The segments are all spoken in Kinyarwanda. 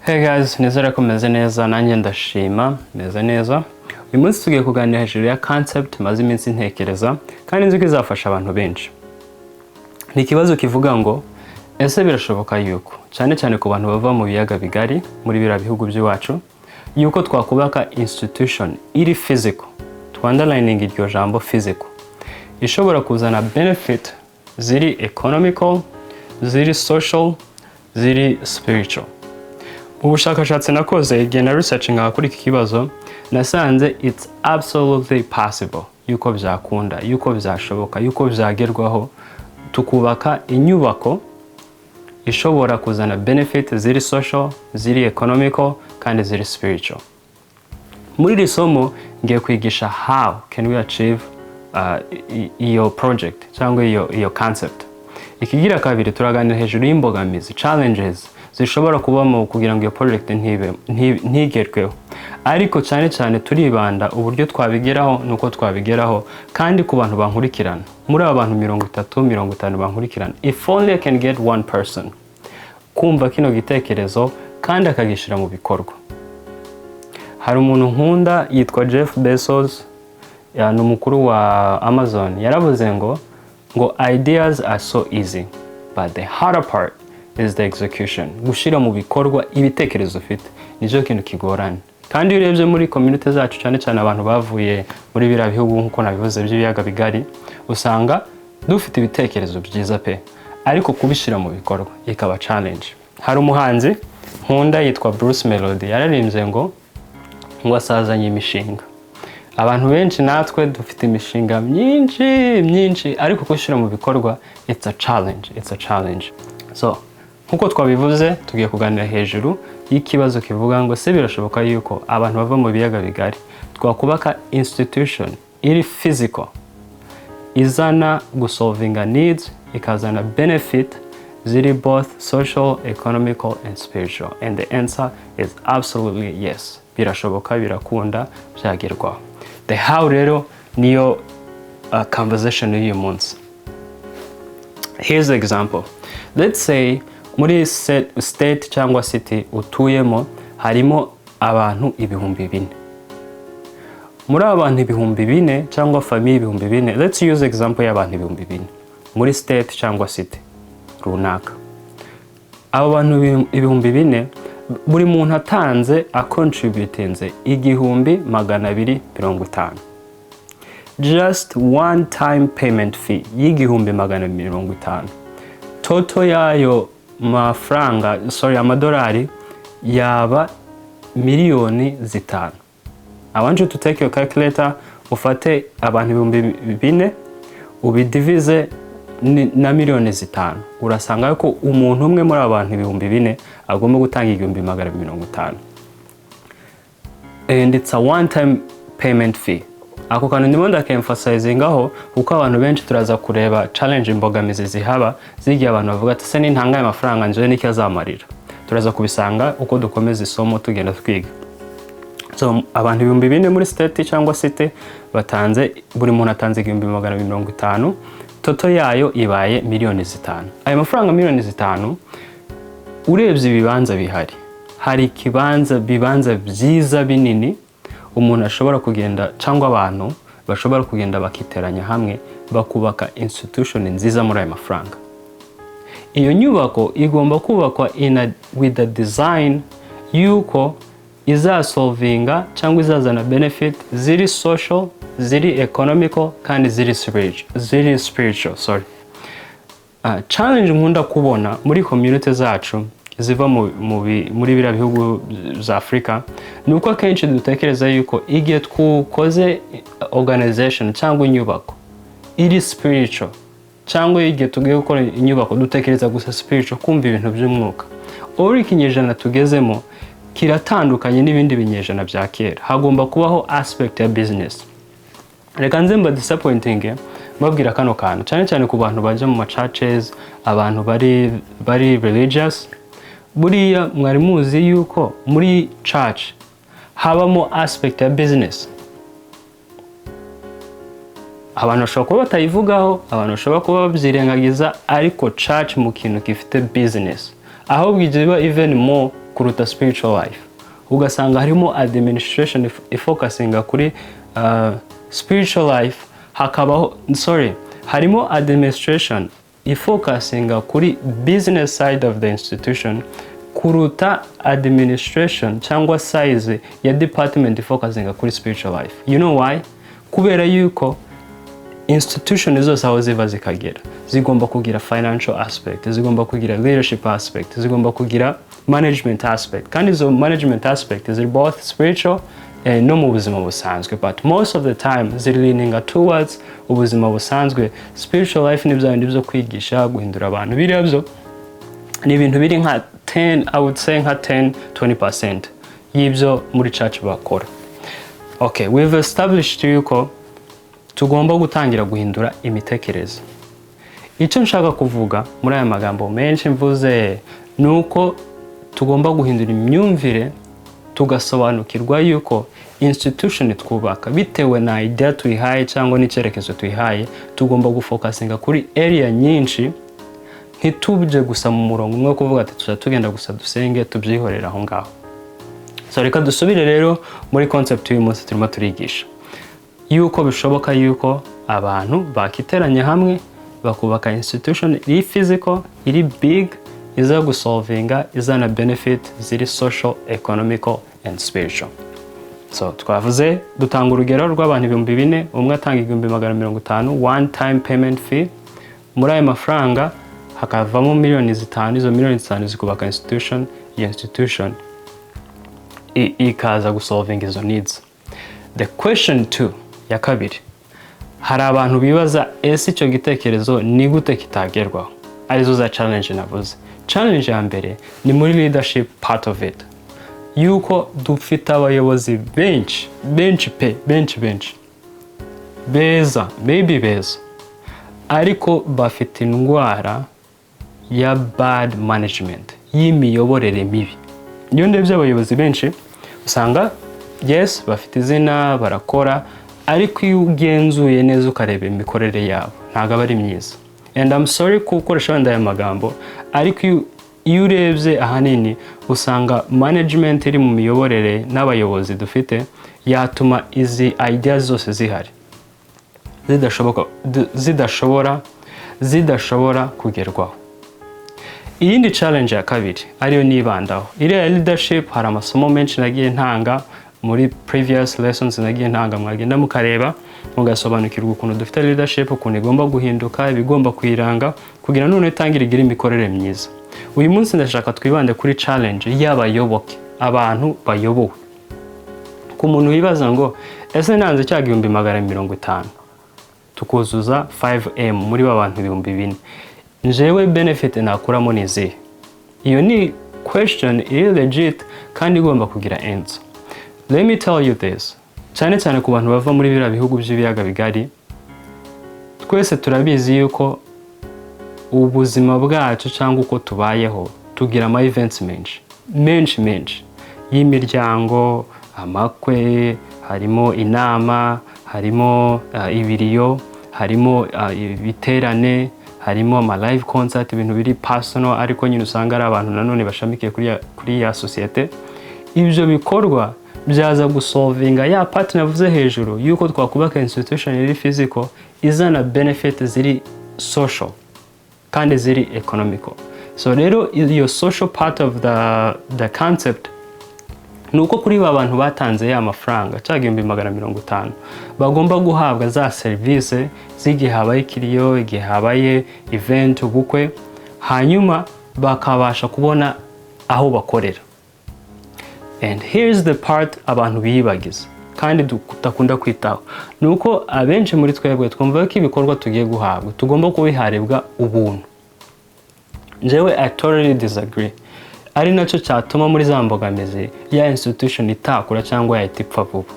Hey guys, nizere ko meze neza. Nanjye ndashima meze neza. Uyu munsi tugiye kuganira hejuru ya concept maze iminsi ntekereza kandi nzi ko izafasha abantu benshi. Ni ikibazo kivuga ngo: ese birashoboka yuko, cyane cyane ku bantu bava mu biyaga bigari, muri biriya bihugu by'iwacu, yuko twakubaka institution iri physical, twunderlining iryo jambo physical, ishobora kuzana benefit ziri economical, ziri social, ziri spiritual? Mu bushakashatsi nakoze igihe na researching kuri iki kibazo, nasanze it's absolutely possible yuko byakunda, yuko byashoboka, yuko byagerwaho, tukubaka inyubako ishobora kuzana benefit ziri social, ziri economical kandi ziri spiritual. Muri iri somo ngiye kwigisha how can we achieve iyo project cyangwa iyo concept. Ikigira kabiri, turaganira hejuru y'imbogamizi, challenges zishobora kubamo kugira ngo iyo project ntigerweho, ariko cyane cyane turibanda uburyo twabigeraho nuko twabigeraho. Kandi ku bantu bankurikirana, muri aba bantu 30, 50 bankurikirana, if only I can get one person kumva kino gitekerezo kandi akagishyira mu bikorwa. Hari umuntu nkunda yitwa Jeff Bezos, ni umukuru wa Amazon. Yaravuze ngo "Ideas are so easy, but the harder part is the execution." Gushyira mu bikorwa ibitekerezo ufite nicyo kintu kigorana. Kandi iyo urebye muri community zacu, cyane cyane abantu bavuye muri biriya bihugu nk'uko nabivuze by'ibiyaga bigari, usanga dufite ibitekerezo byiza pe, ariko kubishyira mu bikorwa ikaba challenge. Hari umuhanzi nkunda yitwa Bruce Melody, yararimbye ngo asazanye imishinga. Abantu benshi natwe dufite imishinga myinshi myinshi, ariko gushyira mu bikorwa it's a challenge, it's a challenge. So nk'uko twabivuze, tugiye kuganira hejuru y'ikibazo kivuga ngo: se birashoboka yuko abantu bava mu biyaga bigari twakubaka institution iri physical izana gusolvinga needs, ikazana benefit ziri both social, economical and spiritual? And the answer is absolutely yes. Birashoboka, birakunda, byagerwaho. The how rero niyo conversation y'uyu munsi. Here's the example. Let's say muri state cyangwa city utuyemo harimo abantu 4000. Muri aba bantu 4000 cyangwa famille 4000, let's use example y'abantu 4000 muri state cyangwa city runaka. Abo bantu 4000, buri muntu atanze, acontributinze 1250, just one time payment fee y'1250, total yayo mafaranga, sorry, amadolari yaba miliyoni 5. I want you to take your calculator, ufate abantu 4000 ubidivize na miliyoni 5, urasanga ko umuntu umwe muri abo bantu 4000 agomba gutanga 1250, and it's a one time payment fee. Ako kantu ndimo ndakemphasizingaho kuko abantu benshi, turaza kureba challenge, imbogamizi zihaba zigiye abantu bavuga ati: "Se nintanga aya mafaranga njyewe nicyo azamarira?" Turaza kubisanga uko dukomeza isomo tugenda twiga. So abantu 4000 muri state cyangwa city batanze, buri muntu atanze 1250, total yayo ibaye miliyoni 5. Ayo mafaranga miliyoni 5, urebye ibibanza bihari, hari ikibanza, bibanza byiza binini umuntu ashobora kugenda cyangwa abantu bashobora kugenda bakiteranya hamwe bakubaka institution nziza muri ayo mafaranga. Iyo nyubako igomba kubakwa with a design yuko izasolvinga cyangwa izazana benefit ziri social, ziri economical kandi ziri spiritual, sorry. Challenge nkunda kubona muri community zacu ziva muri biriya bihugu za Afurika ni uko akenshi dutekereza yuko igihe twukoze organization cyangwa inyubako iri spiritual, cyangwa igihe tugiye gukora inyubako, dutekereza gusa spiritual, kumva ibintu by'umwuka. Uri ikinyejana tugezemo kiratandukanye n'ibindi binyejana bya kera, hagomba kubaho aspect ya business. Reka nze mba disappointing mbabwira kano kantu, cyane cyane ku bantu bajya mu ma churches, abantu bari religious. Buriya mwari muzi yuko muri church habamo aspect ya business? Abantu bashobora kuba batayivugaho, abantu bashobora kuba babyirengagiza, ariko church mu kintu gifite business. Ahubwo ijya iba even more kuruta spiritual life. Ugasanga harimo administration ifocusinga kuri spiritual life, hakabaho, sorry, harimo administration ifocusinga kuri business side of the institution kuruta administration cyangwa size ya department ifocusinga kuri spiritual life. You know why? Kubera yuko institution zose aho ziva zikagera zigomba kugira financial aspect, zigomba kugira leadership aspect, zigomba kugira management aspect. Kandi izo management aspect ziri both spiritual no mu buzima busanzwe, but most of the time ziri leaning towards ubuzima busanzwe. Spiritual life ni bya bindi byo kwigisha, guhindura abantu. Biriya byo ni ibintu biri nka 10, I would say nka 10 20% y'ibyo muri church bakora. Okay, we've established yuko tugomba gutangira guhindura imitekerereze. Icyo nshaka kuvuga muri aya magambo menshi mvuze ni uko tugomba guhindura imyumvire, tugasobanukirwa yuko institution twubaka, bitewe na idea tuyihaye cyangwa n'icyerekezo tuyihaye, tugomba gufocusinga kuri area nyinshi, ntitubye gusa mu murongo umwe wo kuvuga ati tuzajya tugenda gusa dusenge, tubyihorere aho ngaho. So reka dusubire rero muri concept y'uyu munsi turimo turigisha, yuko bishoboka yuko abantu bakiteranya hamwe bakubaka institution iri physical, iri big, iza gusolvinga, izana benefit ziri social, economical and spiritual. So twavuze, dutanga urugero rw'abantu 4000, umwe atanga 1,150 one time payment fee. Muri ayo mafaranga hakavamo miliyoni 5. Izo miliyoni 5 zikubaka institution. Iyo institution ikaza gusolvinga izo needs. The question two, ya kabiri, hari abantu bibaza: ese icyo gitekerezo ni gute kitagerwaho? Arizo za challenge navuze. Challenge ya mbere ni muri leadership part of it, yuko dufite abayobozi benshi benshi pe, benshi benshi beza, maybe beza, ariko bafite indwara ya bad management, y'imiyoborere mibi. Iyo ndebye abayobozi benshi, usanga yes, bafite izina, barakora, ariko iyo ugenzuye neza ukareba imikorere yabo, ntabwo aba ari myiza. And I'm sorry gukoresha wenda aya magambo, ariko iyo urebye ahanini usanga management iri mu miyoborere n'abayobozi dufite yatuma izi ideas zose zihari zidashoboka, zidashobora kugerwaho. Iyindi challenge ya kabiri ariyo nibandaho, iriya ya leadership, hari amasomo menshi nagiye ntanga muri previous lessons nagiye ntanga, mwagenda mukareba mugasobanukirwa ukuntu dufite leadership, ukuntu igomba guhinduka, ibigomba kuyiranga kugira none itangire igire imikorere myiza. Uyu munsi ndashaka twibande kuri challenge y'abayoboke, abantu bayobowe. Ku muntu wibaza ngo: ese nanze cya 1,150 tukuzuza 5M muri ba bantu 4000, njyewe benefit nakuramo ni izihe? Iyo ni question iri legit kandi igomba kugira answer. Let me tell you this, cyane cyane ku bantu bava muri biriya bihugu by'ibiyaga bigari, twese turabizi yuko ubuzima bwacu cyangwa uko tubayeho tugira ama events menshi menshi menshi y'imiryango, amakwe, harimo inama, harimo ibiriyo, harimo ibiterane, harimo ama live concert, ibintu biri personal, ariko nyine usanga ari abantu nanone bashamikiye kuri ya sosiyete. Ibyo bikorwa byaza gusolvinga ya part navuze hejuru yuko twakubaka institution iri physical izana benefit ziri social kandi ziri economical. So rero iyo social part of the concept ni uko kuri ba bantu batanze ya mafaranga cyangwa 1,150, bagomba guhabwa za serivisi z'igihe habaye ikiriyo, igihe habaye event, ubukwe, hanyuma bakabasha kubona aho bakorera. And here's the part abantu biyibagiza kandi tudakunda kwitaho, ni uko abenshi muri twebwe twumva ko ibikorwa tugiye guhabwa tugomba kubiharibwa ubuntu. Njyewe I totally disagree, ari nacyo cyatuma muri za mbogamizi ya institution itakura cyangwa yahita ipfa vuba.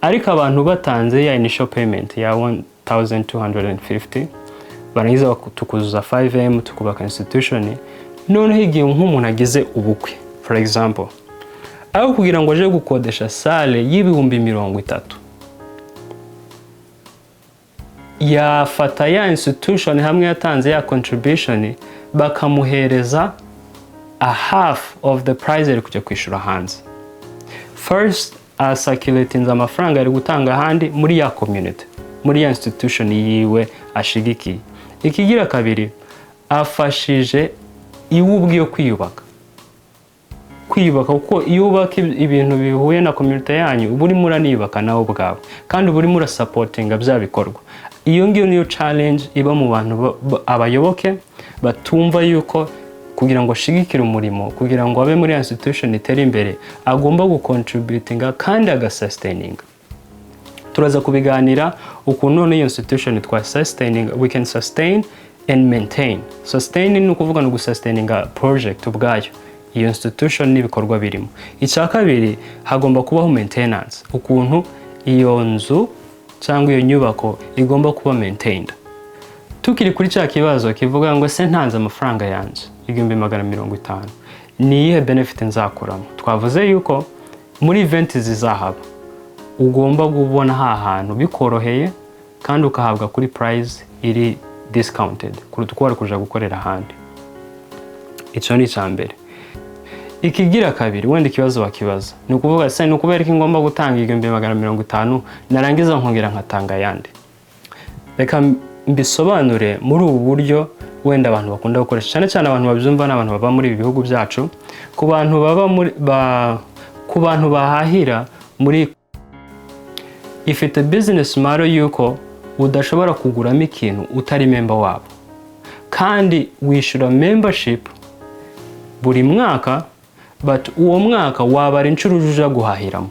Ariko abantu batanze ya initial payment ya 1250, barangiza tukuzuza 5M, tukubaka institution, noneho igihe nk'umuntu agize ubukwe, for example, aho kugira ngo aje gukodesha salle y'ibihumbi 30, yafata ya institution hamwe yatanze ya contribution, bakamuhereza A half of the price ari kujya kwishyura hanze. First, acirculatinze amafaranga ari gutanga ahandi muri ya community, muri ya institution yiwe ashigikiye. Ikigira kabiri, afashije iwe ubwiyo kwiyubaka, kuko iyo ubaka ibintu bihuye na community yanyu, uba urimo uraniyubaka nawe ubwawe, kandi uba urimo urasupportinga bya bikorwa. Iyo ngiyo niyo challenge iba mu bantu abayoboke batumva yuko kugira ngo ashigikire umurimo, kugira ngo abe muri institution itere imbere, agomba gucontributinga kandi agasustaininga. Turaza kubiganira ukuntu none iyo institution twa sustaining, we can sustain and maintain. Sustain ni ukuvuga ni ugusustaininga project ubwayo, iyo institution n'ibikorwa birimo. Icya kabiri, hagomba kubaho maintenance, ukuntu iyo nzu cyangwa iyo nyubako igomba kuba maintained. Tukiri kuri cya kibazo kivuga ngo: "Se ntanze amafaranga yanjye 1,150,000, ni iyihe benefit nzakuramo?" Twavuze yuko muri event zizahaba ugomba kubona ha hantu bikoroheye, kandi ukahabwa kuri price iri discounted kuruta uko wari kuja gukorera ahandi. Icyo ni icya mbere. Ikigira kabiri, wenda ikibazo wakibaza ni ukuvuga: "Se ni ukubera ko ngomba gutanga 1,150,000, narangiza nkongera nkatanga ayandi?" Reka mbisobanure muri ubu buryo wenda abantu bakunda gukoresha, cyane cyane abantu babyumva n'abantu baba muri ibi bihugu byacu. Ku bantu baba muri ba, ku bantu bahahira muri, ifite business model yuko udashobora kuguramo ikintu utari member wabo, kandi wishyura membership buri mwaka, but uwo mwaka wabara inshuro uja guhahiramo,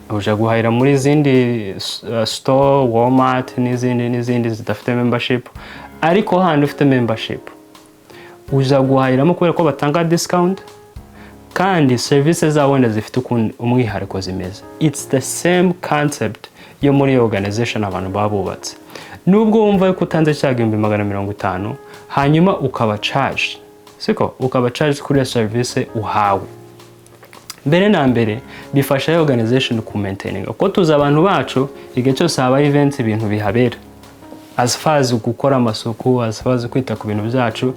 uja guhahira muri izindi store, Walmart n'izindi n'izindi zidafite membership. Ariko handi ufite membership uja guhahiramo kubera ko batanga discount, kandi serivisi zabo wenda zifite ukuntu umwihariko zimeze. It's the same concept yo muri iyo organization abantu baba bubatse. Nubwo wumva ko utanze cya 1,150,000, hanyuma ukaba charged, siko ukaba charged kuri iyo serivisi uhawe, mbere na mbere bifasha iyo organization ku maintaining, kuko tuzi abantu bacu, igihe cyose habaye events, ibintu bihabera, as far as gukora amasuku, as far as kwita ku bintu byacu,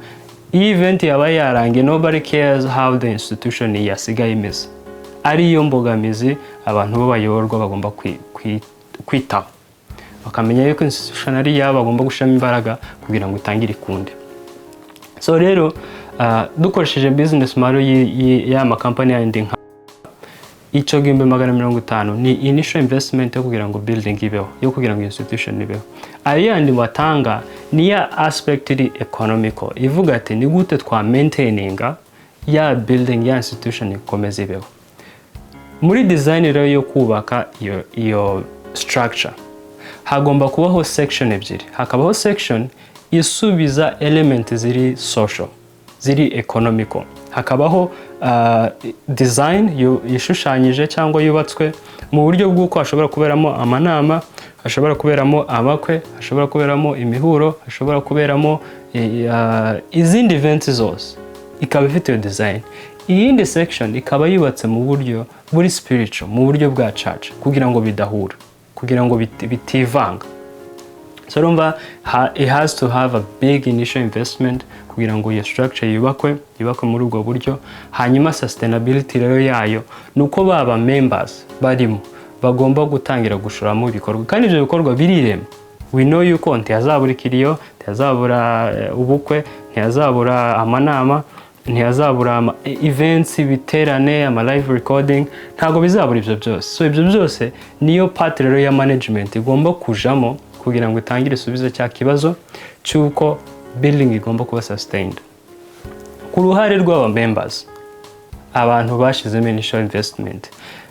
iyo event yabaye yarangiye, nobody cares how the institution yasigaye imeze. Ariyo mbogamizi abantu b'abayoborwa bagomba kwitaho, bakamenya yuko institution ari iyabo, bagomba gushyiramo imbaraga kugira ngo itangire ikunde. So rero, dukoresheje business model y'amakampani yandi, nka icyo 1,150,000 ni initial investment yo kugira ngo building ibeho, yo kugira ngo institution ibeho. Ayo yandi batanga ni ya aspect iri economical, ivuga ati: "Ni gute twa maintaininga ya building, ya institution ikomeza ibeho?" Muri design rero yo kubaka iyo structure, hagomba kubaho section ebyiri. Hakabaho section isubiza element ziri social, ziri economical, hakabaho design ishushanyije cyangwa yubatswe mu buryo bw'uko hashobora kuberamo amanama, hashobora kuberamo amakwe, hashobora kuberamo imihuro, hashobora kuberamo izindi events zose, ikaba ifite iyo design. Iyindi section ikaba yubatse mu buryo buri spiritual, mu buryo bwa church, kugira ngo bidahura, kugira ngo bitivanga. So urumva, it has to have a big initial investment kugira ngo iyo structure yubakwe muri ubwo buryo. Hanyuma sustainability rero yayo ni uko baba members barimo bagomba gutangira gushoramo ibikorwa, kandi ibyo bikorwa birirema. We know yuko ntihazabura ikiriyo, ntihazabura ubukwe, ntihazabura amanama, ntihazabura ama events, ibiterane, ama live recording, ntabwo bizabura ibyo byose. So ibyo byose niyo part rero ya management igomba kujamo kugira ngo itangire isubize cya kibazo cy'uko building igomba kuba sustained. Ku ruhare rw'aba members, abantu bashyizemo initial investment,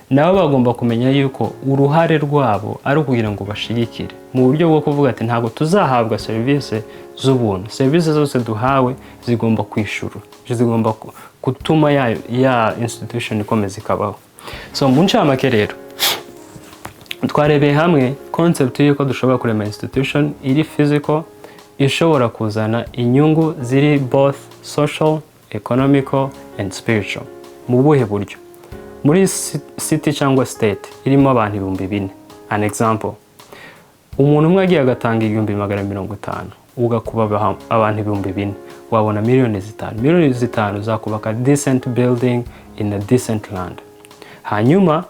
nabo bagomba kumenya yuko uruhare rwabo ari ukugira ngo bashigikire mu buryo bwo kuvuga ati: "Ntabwo tuzahabwa serivisi z'ubuntu, serivisi zose duhawe zigomba kwishyura, zigomba gutuma ya institution ikomeza ikabaho." So mu ncamake rero, twarebeye hamwe concept y'uko dushobora kurema institution iri physical ishobora kuzana inyungu ziri both social, economical and spiritual. Mu buhe buryo? Muri city cyangwa state irimo abantu 4000, an example, umuntu umwe agiye agatanga 1,150,000, ugakuba abantu 4000. Wabona miliyoni 5. Miliyoni 5 zakubaka decent building in a decent land. Hanyuma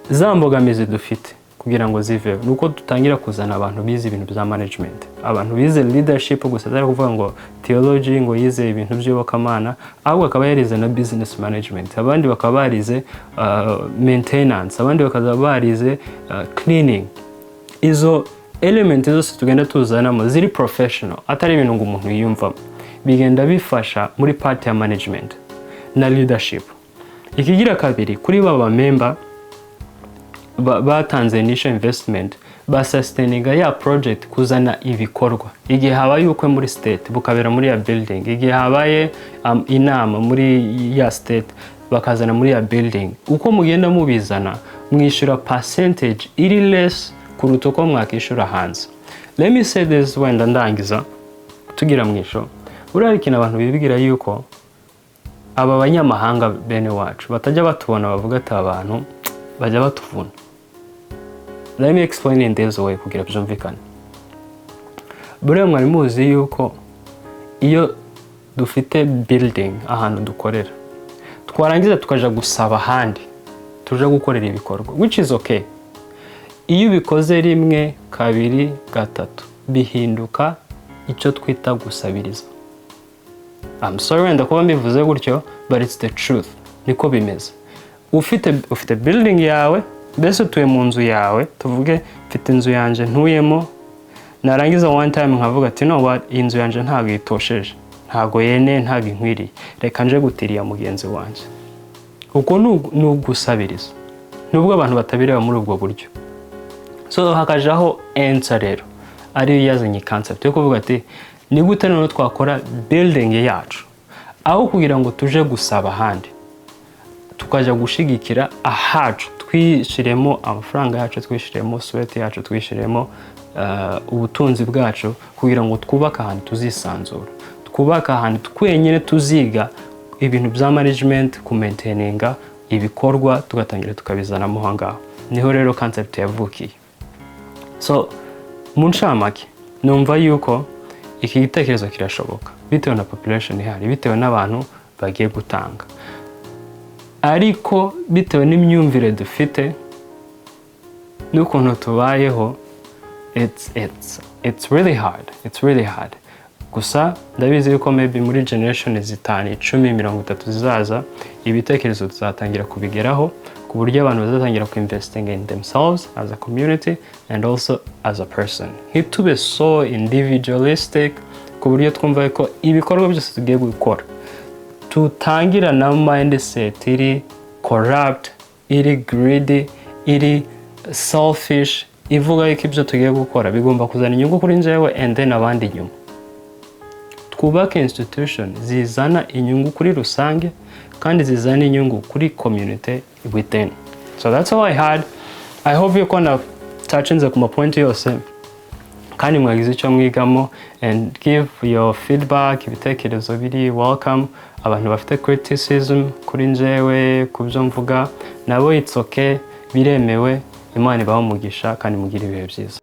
za mbogamizi dufite kugira ngo ziveho ni uko dutangira kuzana abantu bize ibintu bya management, abantu bize leadership gusa, atari kuvuga ngo theology, ngo yize ibintu by'iyobokamana, ahubwo akaba yarize na business management, abandi bakaba barize maintenance, abandi bakaba barize cleaning. Izo element zose tugenda tuzanamo ziri professional, atari ibintu ngo umuntu yiyumvamo, bigenda bifasha muri part ya management na leadership. Ikigira kabiri, kuri ba member batanze initial investment, basustaininga ya project kuzana ibikorwa. Igihe habaye ubukwe muri state, bukabera muri ya building. Igihe habaye inama muri ya state, bakazana muri ya building. Uko mugenda mubizana, mwishyura percentage iri less kuruta uko mwakishyura hanze. Let me say this, wenda ndangiza tugira mwisho. Buriya hari ikintu abantu bibwira yuko aba banyamahanga bene wacu batajya batubona, bavuga ati: "Aba bantu bajya batuvuna." Let me explain in this way kugira byumvikane. Buriya mwari muzi yuko iyo dufite building ahantu dukorera, twarangiza tukaja gusaba ahandi tuja gukorera ibikorwa, which is okay, iyo ubikoze rimwe, kabiri, gatatu, bihinduka icyo twita gusabiriza? I'm sorry wenda kuba mbivuze gutyo, but it's the truth, niko bimeze. Ufite building yawe, mbese utuye mu nzu yawe. Tuvuge mfite inzu yanjye ntuyemo, narangiza one time nkavuga ati: "No what, iyi nzu yanjye ntabwo itosheje, ntabwo yene, ntabwo inkwiriye, reka nje gutiriya mugenzi wanjye." Uko ni ugusabiriza, nubwo abantu batabireba muri ubwo buryo. So hakajaho ENSA rero, ariyo yazanye concept yo kuvuga ati: "Ni gute noneho twakora building yacu, aho kugira ngo tuje gusaba ahandi, tukajya gushigikira ahacu, twishyiremo amafaranga yacu, twishyiremo sweat yacu, twishyiremo ubutunzi bwacu, kugira ngo twubake ahantu tuzisanzura, twubake ahantu twenyine tuziga ibintu bya management, kumaintaininga ibikorwa, tugatangira tukabizanamo aho ngaho?" Niho rero concept yavukiye. So mu ncamake, numva yuko iki gitekerezo kirashoboka bitewe na population ihari, bitewe n'abantu bagiye gutanga, ariko bitewe n'imyumvire dufite n'ukuntu tubayeho, it's really hard, it's really hard. Gusa ndabizi yuko maybe muri generation 5, 10, 30 zizaza, ibitekerezo tuzatangira kubigeraho, ku buryo abantu bazatangira ku investing in themselves as a community and also as a person. Ntitube so individualistic ku buryo twumva ko ibikorwa byose tugiye gukora tutangira na mindset iri corrupt, iri greedy, iri selfish, ivuga yuko ibyo tugiye gukora bigomba kuzana inyungu kuri njyewe and then abandi inyuma. Twubake institution zizana inyungu kuri rusange kandi zizana inyungu kuri community within. So that's all I had. I hope yuko na touchinze ku mapoint yose kandi mwagize icyo mwigamo, and give your feedback. Ibitekerezo biri welcome. Abantu bafite criticism kuri njyewe, ku byo mvuga, nabo it's okay, biremewe. Imana ibahe umugisha kandi mugire ibihe byiza.